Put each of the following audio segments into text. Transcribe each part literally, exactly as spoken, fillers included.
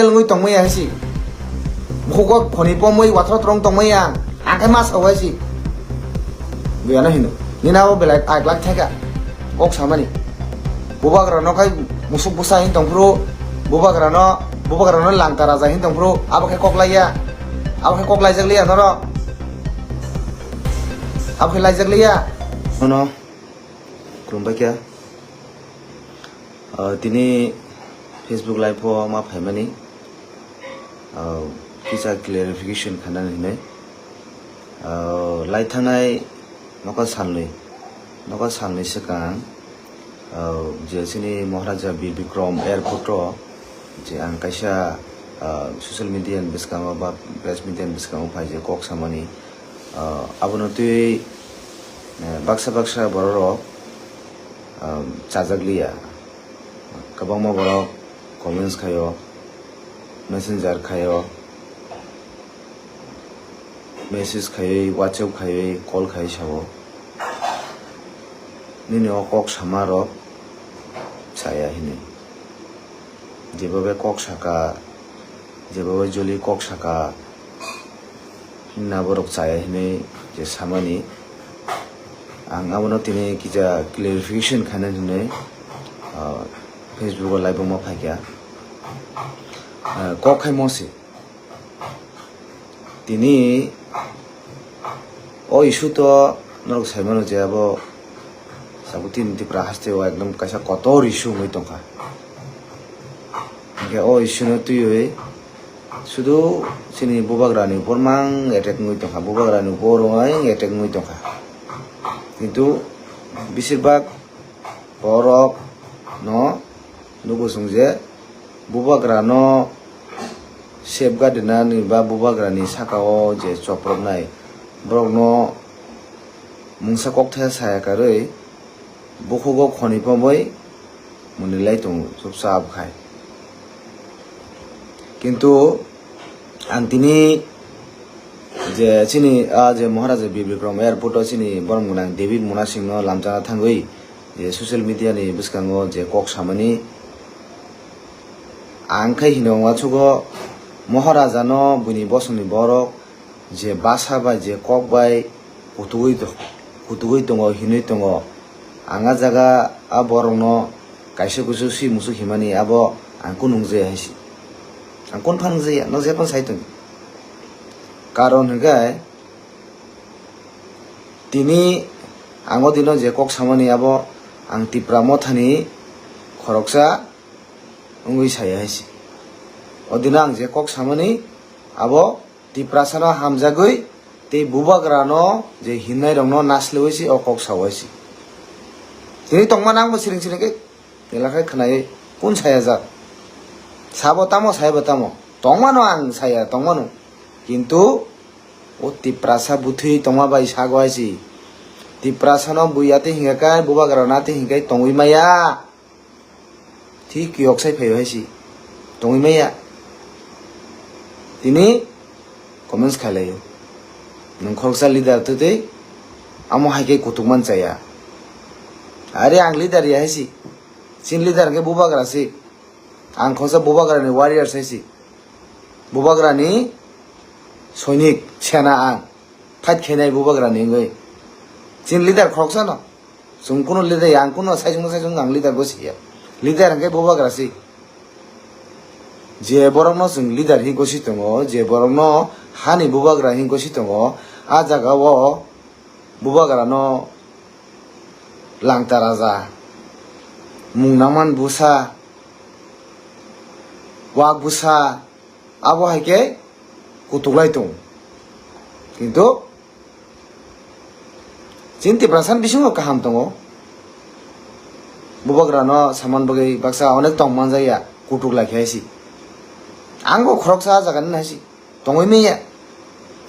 Wngwi tongmaya hai si. Mukhugo khoni pomwi wathro throng tongmaya ang. Ang khe ma sao hai si. Buyano hino. Nini abo belai aglak theka. Kok samani. Bubagra no khai musuk busa hin tongphuru. Bubagra no, bubagra no langta raja hin tongphuru. Abo khe kok laiya. Abo khe kok laijak liya norok. Abo khe laijak liya. Nono. Khulumbai kha. Ah, tini Facebook live o ma phaimani, ah, kisa clarification khainani hinwi. Ah, lai thangnai nokha salnwi, nokha salnwi swkang, ah, je chini Maharaja Bir Bikram airport o je ang kaisa, ah, social media ni bwskango ba press media ni bwskango phai je kok samani, ah, abono twi, eh, baksa baksa borok rok, ah, chajak liya. Kwbangma borok comments khaio, messenger khaio, message khaiwi, WhatsApp khaiwi, call khaiwi sao. Nini o kok sama rok chaya hinwi. Jeba bai kok saka, jeba bai joli kok saka, hinna borok chaya hinwi je samani. Ang abono tini kisa clarification khaina hinwi, ah, Facebook o live o ma phaikha. Ah, kok khai mosi. Tini o issue to norok sai mano je abo sabuk tini Tripura haste o ekdom kaisa kotor issue wngwi tongkha. Hinkhe o issue no twiwi sudu chini bubagrani upor mang attack wngwi tongkha, bubagrani upor wng attack wngwi tongkha. Kintu besirbak borok no nugo chwng je bubagra no safeguard rwnani ba bubagra ni saka o je chopropnai borok no mungsa kokthai saya karwi bukhugo khoni pomwi mwnwi lai tongo chupchap khai. Kintu ang tini je chini a je Maharaja Bir Bikram airport o chini borom gwnang David Munasing no lamchana thangwi je social media ni bwskango je kok samani ang khai hino uansukgo Maharaja no buini bosongni borok je basa bai je kok bai kutugwi to-, kutugwi tongo hinwi tongo. Ang a jaga a borokno kaisa kusu si musuk himani abo ang kunu nungjaya hai si. Ang kunu phan nungjaya, no jephang sai tong. Karon hinkhe tini ang o dino je kok samani abo ang Tipra mothani khoroksa wngwi saya hai si. O dino ang je kok samani abo Tiprasano hamjagwi tei bubagrano je hinnairokno nasliwi se o kok saui se. Tini tongmano angbo siring siring khe elakhai khwnaiwi kun sayajak. Sabo tamo, saibo tamo. Tongmano ang saya, tongmano. Kintu o Tiprasa bwthwi tongma bai sago hai se. Tiprasano bui atwi hinkha khe, bubagrano atwi hinkhe tongwi maya. Thik kiyok sai phaio hai si. Tongwi maya. Tini comments khlai laio. Nwng khoroksa leader twtwi amo hai khe kutuk man chaya. Are ang leader ya hai si. Chin leader hwnkhe bubagra si. Ang khoroksa bubagrani warriors hai si. Bubagrani soinik sena ang. Fight khainai bubagrani wngwi. Chin leader khoroksa no. Chwng kunu leader ya, ang kunu saichung saichung ang leader bo siya. Leader hwnkhe bubagra si. Je borokno chwng leader hinwi gosi tongo, je borokno hani bubagra hinwi gosi tongo, a jaga o bubagrano langta raja, mung nangman bwsa, wak bwsa, abo hai khe kutuk lai tongo. Kintu chini Tiprasa ni bisingo kaham tongo. Bubagra no saman bagwi baksa onek tong manjak ya, kutuk lai khe hai si. Ang bo khoroksa ah jaga ni hai si. Tongwi manya.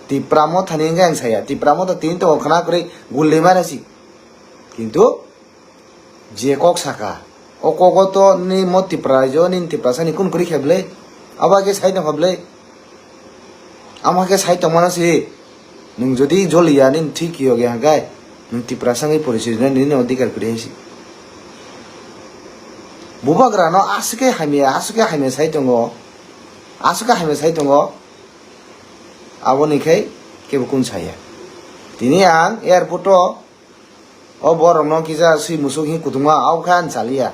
Tipra motha ni wngkha ang saya. Tipra motha tini tongo khwna kwrwi gulli mara si. Kintu je kok saka, o kogo to nini mo Tipra raijo, nini Tiprasa ni kun kwrwi khe bwle? Abo khe sai tongkha bwle? Amo khe sai tongmano se, nwng jodi joliya nini thwi kiyok ya hwnkhe, nwng Tiprasa wngwi porichoi rwnai nini odhikar kwrwi hai se. Bubagra no aswk khe hamya, aswk khe hamya sai tongo. Aswk khe hamya sai tongo, aboni khai kebo kun saya. Tini ang airport o, o borok no kisa swi musuk hi kutungma, abo khe ani chaliya.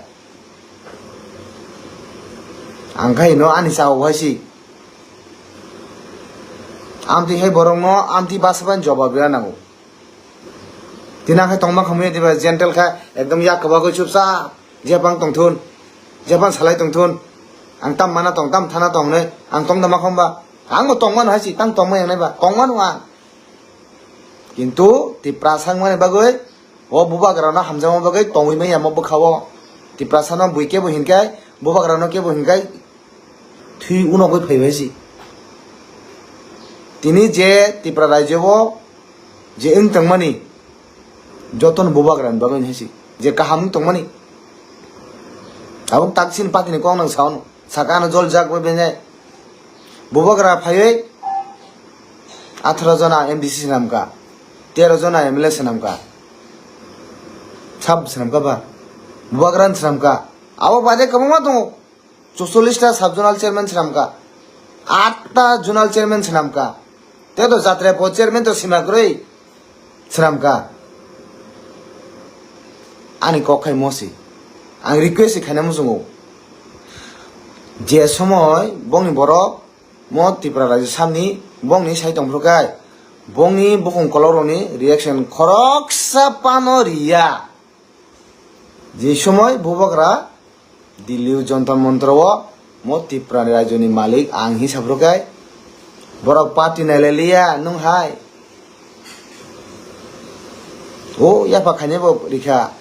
Ang khai no ani chao hai si. Amtwi hai borok no amtwi basa bai jobab rwna nango. Tini ang khe tongma khamwi diba gentle kha, ekdom yak kwbagwi chupsa, jepang tongthun, jepang salai tongthun, ang tam mana tong, tam thana tong hinwi ang tong da ma khomba, ang bo tongmano hai si, tang tongma yangnai ba, tongmano ang. Kintu Tiprasa wngmani bagwi, o bubagrano hamjakma bagwi tongwi manya mo bwkhao. Tiprasano bui kebo hinkhai, bubagrano kebo hinkhai, thwi unogwi phaibai si. Tini je Tipra rajyo o je wng tongmani, jotono bubagrani bagwi hai si. Je kaham wng tongmani. Abo tak chini party ni kok nang sao no. Saka ano jol jak bai benai. Bubagra phaiwi atharo jona M D C swnamkha. Tero jona M L A swnamkha. Sab swnamkha ba. Bubagra swnamkha. Abo baje kwbangma tongo. Chuchollish ta sub zonal chairman swnamkha. Aat ta zonal chairman swnamkha. Tei to jatra po chairman to sima kwrwi swnamkha. Ani kok khai mosi. Ang request khaina muchungo. Je somoi bongni borok mo Tripura rajyo samni bongni sai tongphuru khai bongni bukhung kolok rokni reaction khoroksa pano riya. Je somoi bubagra Delhi o Jantar Mantar o mo Tripura ni rajyo ni malik ang hinwi saphuru khai borok party nailai liya nwng hai. O yapha khainai bo rikha,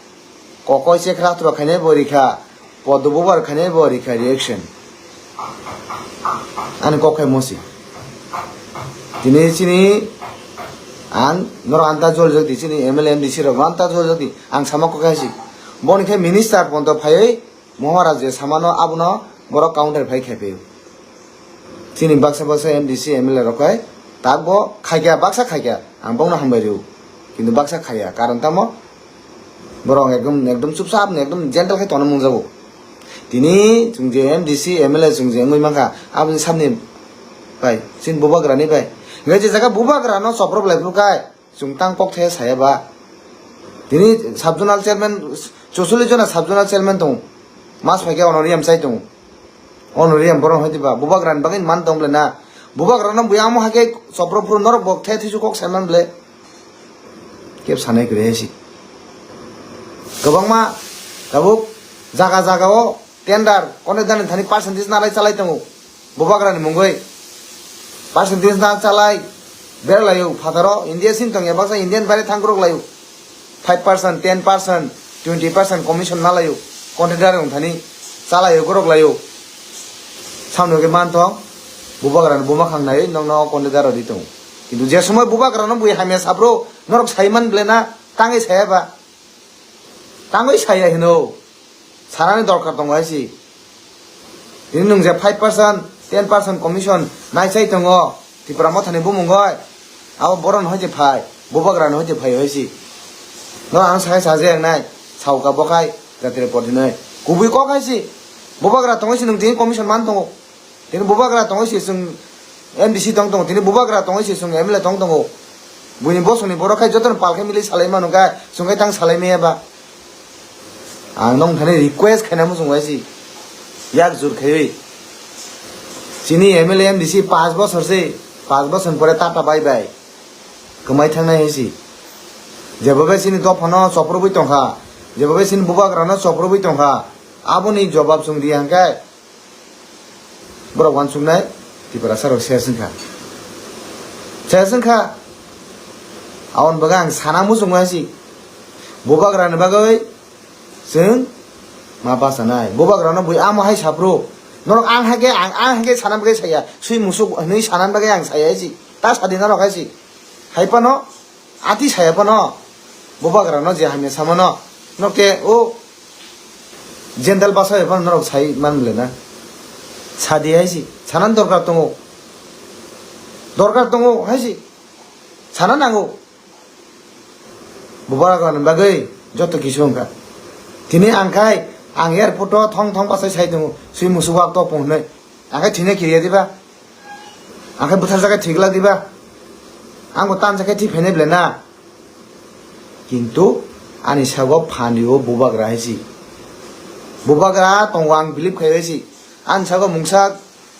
kokoi chekra tura khainai bo rikha, podo bubar khainai bo rikha reaction. Ani kok khai mosi. Tini chini ang norok anta jol jodi chini M L A M D C rok anta jol jodi ang sama kok khai si. Boni khai minister ponto phaiwi Mohora je samano abono borok counter phai khe phaio. Chini baksa baksa M D C M L A rok hai tak bo khaikya baksa khaikya ang bongno hambai rw. Kintu baksa khaiya karon tamo borok ekdom ekdom chupchap ekdom gentle khai tongna mungjago. Tini chwng je M D C M L A chwng je wngwi mankha aboni samni bai chini bubagrani bai. Hwnkhe je jaga bubagrano chopro belai phuru khai. Chwng tang kok the saya ba. Tini sub zonal chairman, chuchollish jona sub zonal chairman tongo. Mas phaikhe honorarium chai tongo. Honorarium borok hai diba. Bubagrani bagwi man tong ble na. Bubagrano buya amo hai khe chopro phuru norok bo the thisu kok saiman ble. Kep sanai kwrwi hai si. Kwbangma tabuk jaga jaga o tender, contractor ni thani percentage nalai chalai tongo. Bubagrani mungwi. Percentage na chalai berlaio phataro India sing tongya baksa Indian bare thangkrok laio. Five percent, ten percent, twenty percent commission nalaio. Contractor wng thani chalaio gorok laio. Samno ke man thong bubagrani buma khang nai nokno contractor rodi tongo. Kintu je somoi bubagrano bui hamya sapro norok saiman ble na tangwi saya ba. Tangwi saya hino. Sanani dorkar tongo hai si. Tini nwng je five percent, ten percent commission nai chai tongo Tipra Mothani bumung oi. Abo borok no hoite phai, bubagra no hoite phai hai si. No ang sai saje ang nai, sauka bokhai jatri pordinoi. Kubui kok hai si. Bubagra tongwi si nwng tini commission man tongo. Tini bubagra tongwi se chwng M D C tong tongo, tini bubagra tongwi se chwng M L A tong tongo. Buini bosongni borok khai jotono pal khai milwi salai mano kha, chwng khai tang salai maya ba. Ang nong thani request khaina muchung bai si. Yak jur khaiwi. Chini M L A M D C paanch bosor se, paanch bosor pore tata bai bai. Kwmai thangnai hai si. Jebo bai chini dophano choprobwi tongkha, jebo bai chini bubagrano choprobwi tongkha, aboni jobab chwng di hwnkhe, borok uansuknai Tiprasa rok ses wngkha. Ses wngkha. Aboni bagwi ang sana muchungo hai si. Bubagrani bagwi chwng ma bachanai. Bubagrano bui amo hai sapro. Norok ang hai khe, ang, ang hai khe sana bagwi saya. Sui musuk hinwi sana bagwi ang saya hai si. Ta sadi norok hai si. Hai phano Ati saya phano, bubagrano je hamya samano, norok te o gentle basa bai phano norok sai man ble na. Sadi hai si, sanan dorkar tongo. Dorkar tongo hai si, sana nango. Bubagrani bagwi joto kisu wngkha. Tini ang khai, ang airport o thong thong bachai sai tongo, sui musuk wak topung hinwi. Ang khe thwina kiriya diba? Ang khe butharjak khe thwi glak diba? Ang bo tanja khe thwi phainai ble na. Kintu ani sago phan rio bubagra hai si. Bubagra tongo ang believe khai hai si. Ani sago mungsa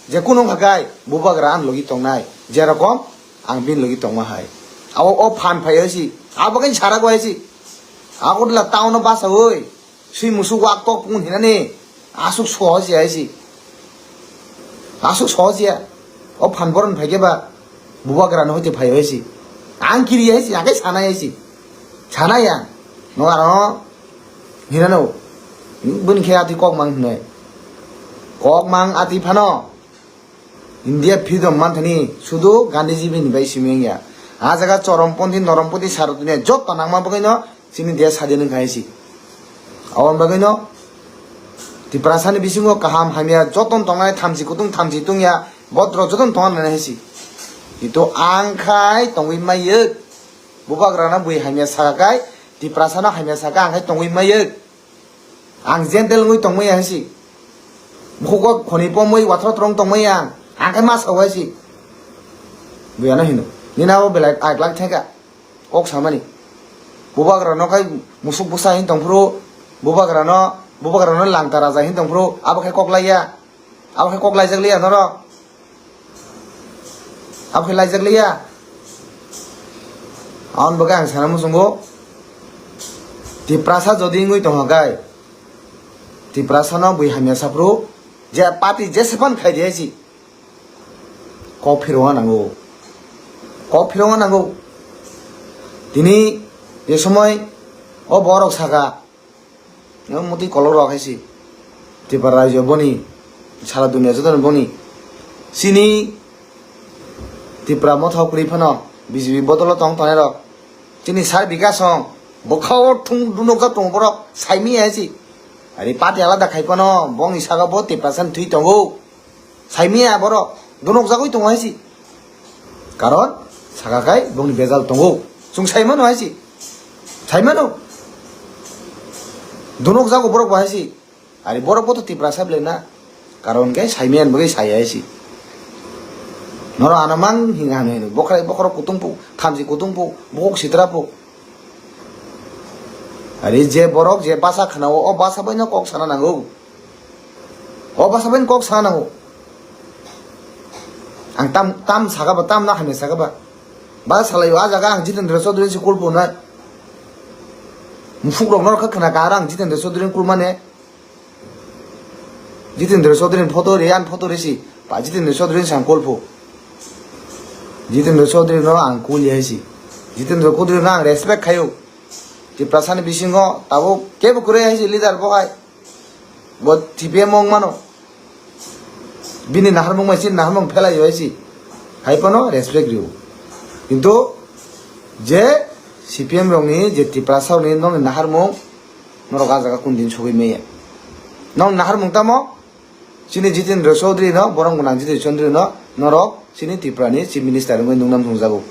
je kunu wngkha kai bubagra ani logi tongnai. Jerokom ang bini logi tongma hai. Abo o phan phai hai si. Abo khe sara go hai si. Agartala town o basa oi. Swi musuk wak tok pungun hinani asuk soho se hai si. Asuk soho se ya. O phan boron phai khe ba bubagra no hoite phai hai si. Ang kiri hai si, ang khe sana hai si. Sana ya. No aro hinano. Bini khe ati kok mang hinai. Kok mang ati phano. India freedom manthani sudu Gandhiji bini bai simi wngya. A jaga choromponthi, noromponthi, sarotoniya joto nangma bagwino chini desh sadin wngkha hai si. Aboni bagwino Tiprasani bisingo kaham hamya joton tongnai thamchi kutung thamchi tungya botro joton tongna nai hai si. Kintu ang khai tongwi maiyek. Bubagrano bui hamya saka kai, Tiprasano hamya saka ang khai tongwi maiyek. Ang gentle wngwi tongmaya hai si. Bukhugo khoni pomwi wathro throng tongmaya ang. Ang khe ma sao hai si. Buyano hino. Nini abo belai aglak theka. Kok samani. Bubagrano khai musuk bwsa hin tongphuru. Bubagrano, bubagrano langta raja hin tongphuru. Abo khai kok laiya. Abo khe kok laijak liya norok. Abo khe laijak liya. Aboni bagwi ang sana muchungo. Tiprasa jodi wngwi tongkha kai. Tiprasano bui hamya saphuru. Je party jese phan khai di hai si. Kok phirogna nango. Kok phirogna nango. Tini je somoi o borok saka. Yang mutwi kolok rok hai si. Tripura rajyo boni, sara dunia joto boni. Chini Tripura motha kwrwi phano B J P bodolo tong tongnai rok. Chini sar Bikash song bwkha o thung dunukjak tongo borok saimanya hai si. Ari party alada khai phano bongni saka bo Tiprasa ni thwi tongo. Saimanya borok, dunukjagwi tongo hai si. Karon, saka kai, bongni bejal tongo. Chwng saimano hai si. Saimano. Dunukjago borok bo hai si. Ari borok bo to Tiprasa ble na. Karon khe saimanya bagwi sai hai si. Noro ano mang hinga hano hino. Bokhrai bokhorok kutung pu, thamchi kutung pu, bukhuk sitra pu. Ari je borok je basa khwnao, o basa bai no kok sana nango. O basa bai kok sana nango. Ang tam, tam saka ba, tam na hamya saka ba. Ba salai o, a jaga ang Jitendra Chaudhary si kulpo na. Mufuk rok no kha khna ka ang Jitendra Chaudhary kulmane. Jitendra Chaudhary photo ri, an photo ri si. Pa Jitendra Chaudhary sang kulpo. Jitendra Chaudhary no ang kuli hai si. Jitendra Chaudhary no ang respect khayo. Tiprasa ni bisingo tabo kebo kwrwi hai si leader bo hai. Bo T P M wng mano. Bini naharmung bai si naharmung phelai bai si. Hai phano respect rio. Kintu je C P M rokni je Tiprasa rokni nokni naharmung norok a jaga kun din sogwi maya. Nok naharmung tamo chini Jitendra Chaudhary no, borom gwnang Jitendra Chaudhary no norok chini Tripura ni Chief Minister wngwi nungnam thungjago.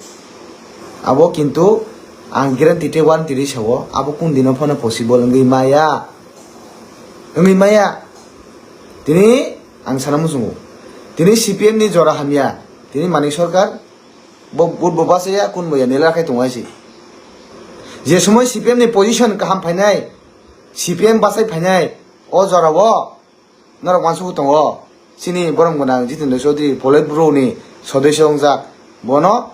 Abo kintu ang guarantee tei warranty ri sao, abo kun dino phano possible wngwi maya. Wngwi maya. Tini ang sana muchungo. Tini C P M ni jora hamya. Tini Manik Sarkar bo vote bo bachaya, kun boya nela khai tongo hai si. Je somoi C P M ni position kaham phainai, C P M bachai phainai, o jora o norok uansukgwi tongo. Chini borom gwnang Jitendra Chaudhary, Politburo ni sodosyo wngjak, bono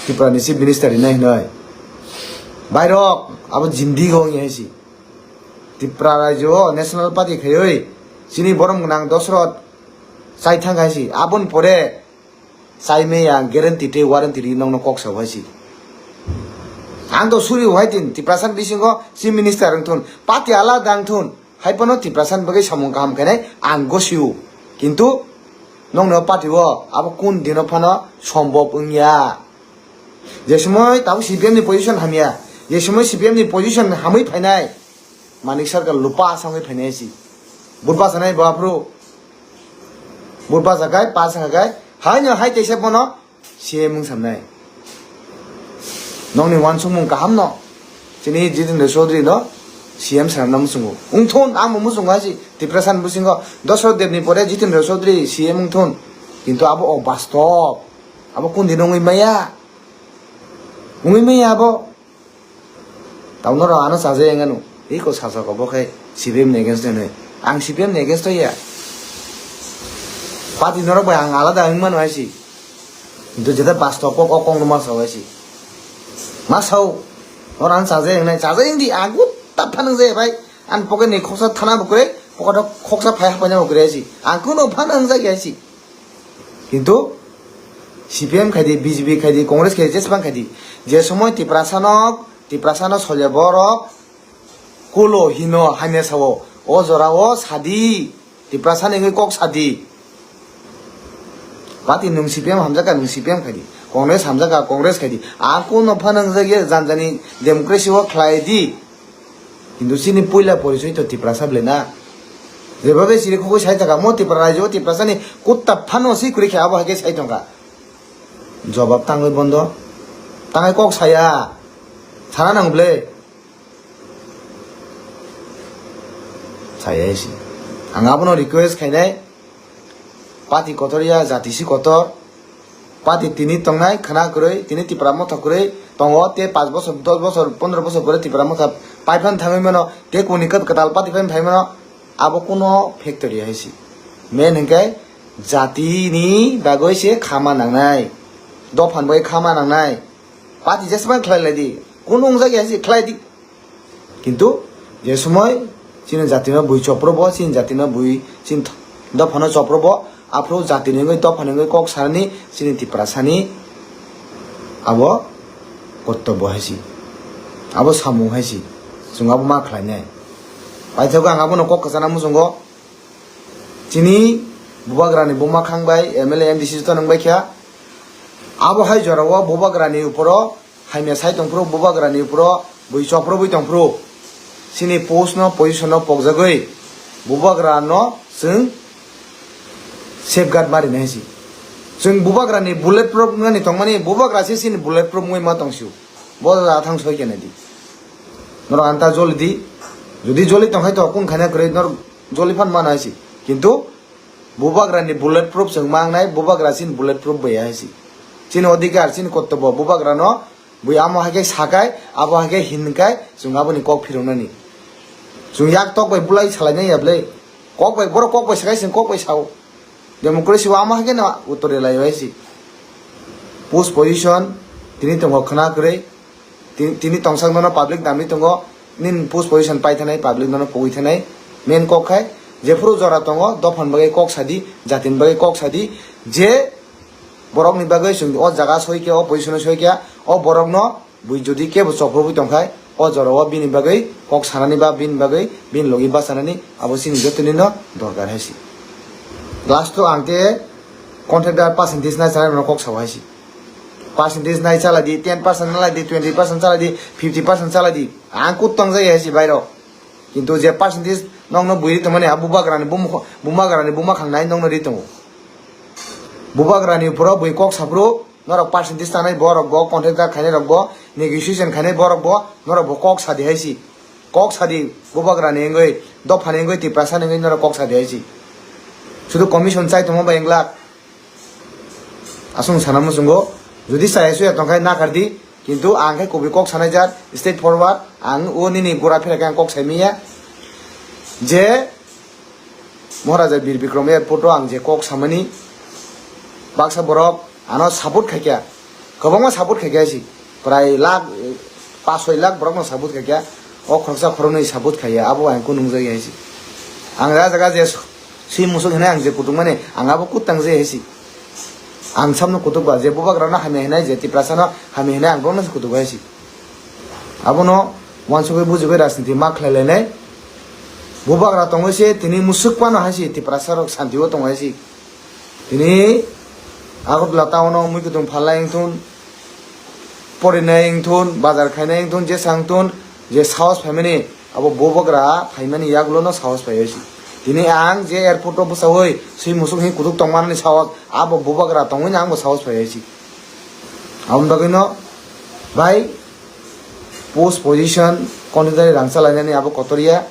Tripura ni Chief Minister rinai hinoi. Bairok, abo jindi go wngya hai si. Tripura rajyo o National Party khaiwi chini borom gwnang Dosrot chai thang hai si. Aboni pore Chai maya ang guarantee tei warranty ri nokno kok sao hai si. Ang to suri hai tin Tiprasa ni bisingo Chief Minister wng thun, party alada wng thun, hai phano Tiprasa ni bagwi samung kaham khainai ang gosio. Kintu nokni o party o abo kun dino phano sombhob wngya. Je somoi tabuk C P M ni position hamya, je somoi C P M ni position hamwi phainai, Manik Sarkar lupa sangwi phainai si. Vote bachanai bo aphuru. Vote bachakai, pass wngkha kai. Haino hai teisa bono C M wng samnai. Nokni uansukmung kaham no. Chini Jitendra Chaudhary no. C M swnamna muchungo. Wngthun, ang bo muchungo hai si. Tiprasa ni bisingo Dosrot Deb ni pore Jitendra Chaudhary C M wngthun. Kintu abo o bastob. Abo kundin wngwi maya. Wngwi maya abo. Tauno rok ano chaja yang ano. Iko sasok obo khai C P M ni against hwnwi. Ang C P M ni against ya. Party norok bai ang alada wngmano hai si. Kintu jeta bastob kok o kok no ma sao hai si. Ma sao. Oro ang chaja yang nai. Chaja yang di ang kutta phanang jaya bai. Ang pocket ni khoksa thana bo kwrwi. Pocket o khoksa phai hapaina bo kwrwi hai si. Ang kuno phanang jaya hai si. Kintu C P M khai di, B J P khai di, Congress khai di, jesbang khai di. Je somoi Tiprasa no, Tiprasa no solya borok kulo hino hamya sao. O jora o sadi. Tiprasa ni wngwi kok sadi. Party nwng C P M hamjaka nwng C P M khai di. Congress hamjaka Congress khai di. Ang kuno phanang jaya janjani democracy o khlai di. Kintu chini puila porichoi to Tiprasa ble na. Jeba be chiri khogwi sai thaka mo Tipra raijo Tiprasa ni kutta phano si kwrwi khe abo hai khe sai thangkha. Jobab tangwi bondo. Tangwi kok saya. Sana nang ble. Saya si. Ang abono request khainai. Party kotor ya, jati si kotor. Party tini tongnai, khwna kwrwi, tini Tipra motha kwrwi tongo, tei panch bosor, dos bosor, pondro bosor pore Tipra motha paiphan thangwi mano, tei kuni kwt-, kwtal party phai phai mano, abo kuno factory hai si. Main hwnkhe jati ni bagwi se khama nangnai, dophan bai khama nangnai. Party jesma khlai lai di, kuno wngjak ya si khlai di. Kintu je somoi chini jatino bui chopro bo, chini jatino bui chini th-, dophano chopro bo, aphuru jatini wngwi dophani wngwi kok sanani chini Tiprasani abo kortobbo hai si, abo samung hai si, chwng abo ma khlainai. Paithago ang abono kok kwchana muchungo, chini bubagrani buma khang bai M L A, M D C joto nang bai kha, abo hai jorao bubagrani uporo hamya sai tongphuru, bubagrani uporo bui choprobwi tongphuru. Chini post no, position no pokjagwi bubagra no chwng safeguard ma rinai si. Chwng bubagrani bullet proof wngnani tongmani, bubagra se chini bullet proof wngwi ma tongsiu. Bo da thang soi khe nai di. Norok anta joli di. Jodi joli tong khai to kun khaina kwrwi norok joli phan ma nai si. Kintu bubagrani bullet proof chwng ma wngnai, bubagra chini bullet proof bai hai si. Chini odhikar, chini kortobbo, bubagrano bui amo hai khe sakai, abo hai khe hinkai, chwng aboni kok phiroknani. Chwng yak tok bai bulai salainai ya bwlai. Kok bai, borok kok bai sakai, chwng kok bai sao. Democracy o amo hai khe no uttor rwlai bai si. Post position, tini tongo khwna kwrwi, Ti-, tini tongsak nono public damwi tongo, nini post position pai thanai, public nono pogwi thanai. Main kok khai, jephuru jora tongo, dophani bagwi kok sadi, jatini bagwi kok sadi, je borokni bagwi chwng o jaga soi khe, o position o soi khe, o borokno bui jodi kebo choprobwi tongkhai, o jorao bini bagwi kok sanani ba bini bagwi bini logi bachanani abo chini jotonino dorkar hai si. Last o ang khe contractor percentage nai chanai rokno kok sao hai si. Percentage nai chala di, ten percent chala di, twenty percent chala di, fifty percent chala di. Ang kut tong jai hai si bairo. Kintu je percentage nokno bui ri tongmani, a bubagrani bum-, bumagrani buma khangnai nokno ri tongo. Bubagrani phuro bui kok saphuru, norok percentage tanai borok bo, contractor khainai rok bo, negotiation khainai borok bo, norok bo kok sadi hai si. Kok sadi bubagrani wngwi, dophani wngwi, Tiprasani wngwi norok kok sadi hai si. Sudu commission chai tongma bai wng lak. Aswng sana muchungo, jodi chaya suya tongkhai nakar di, kintu ang khe kubui kok sanai jat, straight forward, ang o nini gura phira khe ang kok sai manya. Je Maharaja Bir Bikram airport o ang je kok samani, baksa borok ano support khaikha, kwbangma support khaikha si. Prai lakh, pas soi lakh borokno sabut khaikha, o khoroksa khoroknwi sabut khaiya, abo ang kunu nungjak ya si. Ang ah jaga je swi musuk hinwi ang je kutuk mani, ang abo kut tang je si. Ang samno kutuk ba, je bubagrano hamya hinai, je Tiprasano hamya hinai, ang bono se kutuk ba si. Abono uansugwi bujugwi rajniti ma khlai lainai. Bubagra tongwi se tini musuk phano hai si, Tiprasa rok santi o tong hai si. Tini Agartala town o mui kutung phalnai wngthun, porinai wngthun, bazar khainai wngthun, jesa wngthun, je sahos phaimani, abo bubagra phaimani yagulo no sahos phaiwi si. Tini ang je airport o bwchaui swi musuk hinwi kutuk tongmani sahos, abo bubagra tongwi no ang bo sahos phaiwi si. Aboni bagwi no, bai, Post position, contingency rang chalainani abo kotor ya.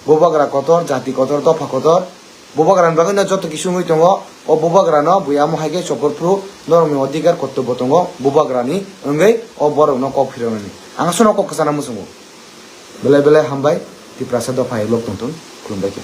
Bubagra kotor, jati kotor, dopha kotor. Bubagrani bagwi no joto kisu wngwi tongo. O bubagrano bui amo hai khe chopor phuru norokni odhikar kortobbo tongo bubagrani wngwi o borokno kok phiroknani. Ang sono kok kwchana muchungo. Belai belai hambai, Tiprasa dopha hai vlog tongthun. Khulumbai khe.